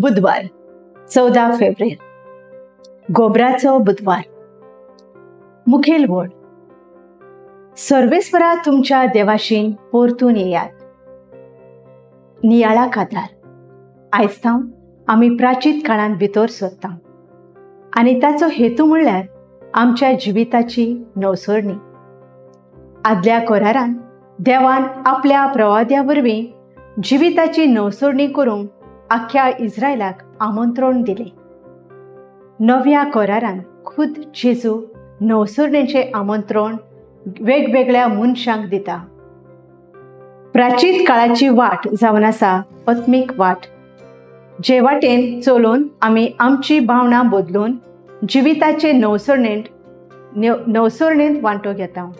बुधवार 14 फेब्रेर, गोबराचो बुधवार। मुखेल वळ, सर्वेस्परा तुमच्या देवाशीन परतून येयात। नियाळा कादार आयज थावन आमी प्राचीत काळांत भितर सोदता आनी ताचो हेतू म्हणल्यार आमच्या जिविताची नवसरणी। आदल्या करारान देवान आपल्या प्रवाद्या वरवीं जिविताची नवसरणी करूंक आख्या इस्रायलाक आमंत्रण दिलें। नव्या करारान खुद जेजू नवसरणेचें आमंत्रण वेगवेगळ्या मनशांक दिता। प्राचीत काळाची वाट जावन आसा आत्मीक वाट, जे वाटेन चलोवन आमी आमची भावना बदलून जिविताचे नवसरणेंत वांटो घेता।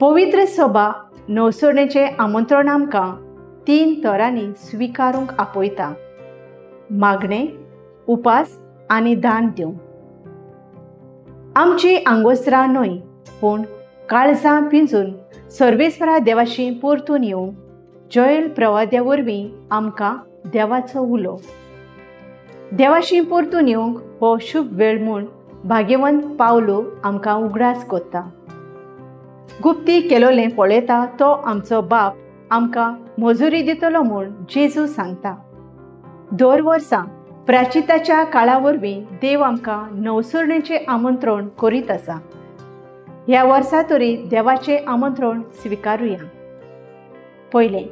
पवित्र सभा नवसरणेचें आमंत्रण आमकां 3 तरांनी स्विकारूंक आपयता: मागणें, उपास आनी दान दिवंक। आमची आंगोस्त्रां न्हय पूण काळजां पिंजून सर्वेस्परा देवाशी परतून येवंक जॉयल प्रवाद्या वरवीं आमकां देवाचो उलो। देवाशी परतून येवंक हो शुभ वेळ म्हूण भाग्यवंत पावलो आमकां उगडास करता। गुप्ती केलोलें पळयता तो आमचो बाप आमकां मजुरी दितलो म्हूण जेजू सांगता। दर वर्सा प्राचिताच्या काळा वरवीं देव आमकां नवसरणेचें आमंत्रण करीत आसा। ह्या वर्सा तरी देवाचें आमंत्रण स्विकारुया। पयलें,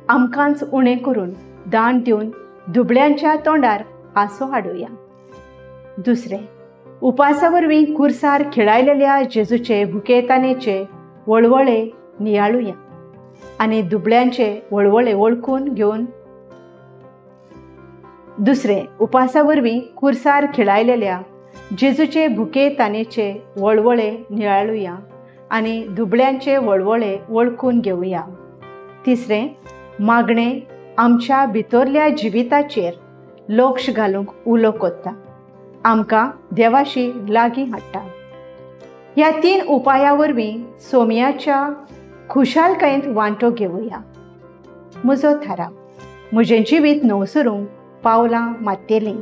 आमकांच उणें करून दान दिवन दुबळ्यांच्या तोंडार हांसो हाडुया। दुसरें, उपासा वरवीं कुर्सार खेळायलेल्या जेजूचे भुकेतानेचे वळवळे नियाळुया आनी दुबळ्यांचे वळवळे वळखून घेवन। दुसरें, उपासा वरवीं कुर्सार खेळायलेल्या जेजूचे भुके तानेचे वळवळे नियाळुया आनी दुबळ्यांचे वळवळे वळखून घेवया। तिसरें, मागणें आमच्या भितरल्या जिविताचेर लक्ष घालूंक उलो कोत्ता, आमकां देवाशी लागीं हाडटा। ह्या 3 उपाया वरवीं सोम्याच्या खुशालकायेंत वांटो घेवया। म्हजो थाराव, म्हजें जिवीत नवसरूंक पावलां मारतलीं।